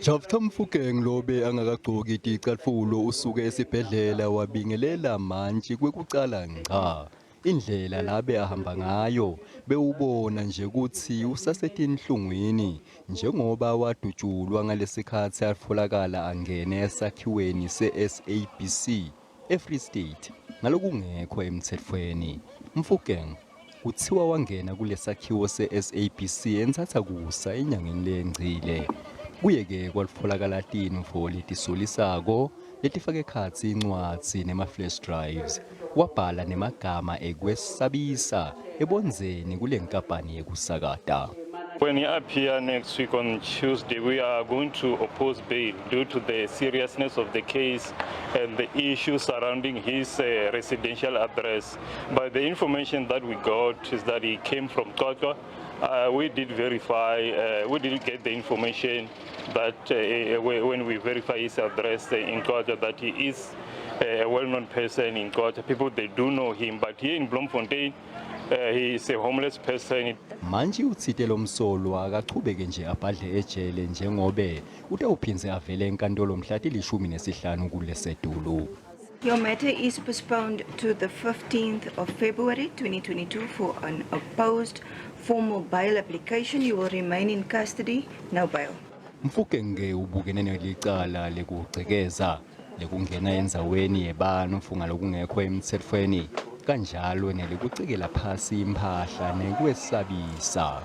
Jafta Mofokeng lobe angakagcoki ticatfulo usuke esibhedlela wabingelela mantji kwekucala ngca. Indlela labe ahamba ngayo bewubona nje kutsi usasetinhlungwini njengoba wadutshulwa ngalesikhatsi atfolakala angene esakhiweni se-SABC eFree State ngalokungekho emtsetfweni. Mofokeng kutsiwa wangena kulesakhiwo se-SABC entsatsakusa enyangeni leyengcile. Kuye-ke kwatfolakala tintfo letisolisako letifaka ekhatsi incwadzi nema-flash drives. Wabhala nemagama ekwesabisa ebondzeni kule nkampani yekusakata. When he appear next week on Tuesday, we are going to oppose bail due to the seriousness of the case and the issues surrounding his residential address. But the information that we got is that he came from QwaQwa. We did verify, we did get the information that when we verify his address in QwaQwa, that he is a well-known person in QwaQwa. People, they do know him, but here in Bloemfontein, he is a homeless person. Mantji utsite lomsolwa akachubeke nje abhadle ejele njengobe utawuphindze avele enkantolo mhla tili-15 kulesetulu. Your matter is postponed to the 15th of February 2022 for an opposed formal bail application. You will remain in custody, no bail. Mofokeng ubukene nelicala lekugcekeza, lekungena endzaweni yebantfu ngalokungekho emtsetfweni, kanjalo nelekucekela phasi imphahla nekwesabisa.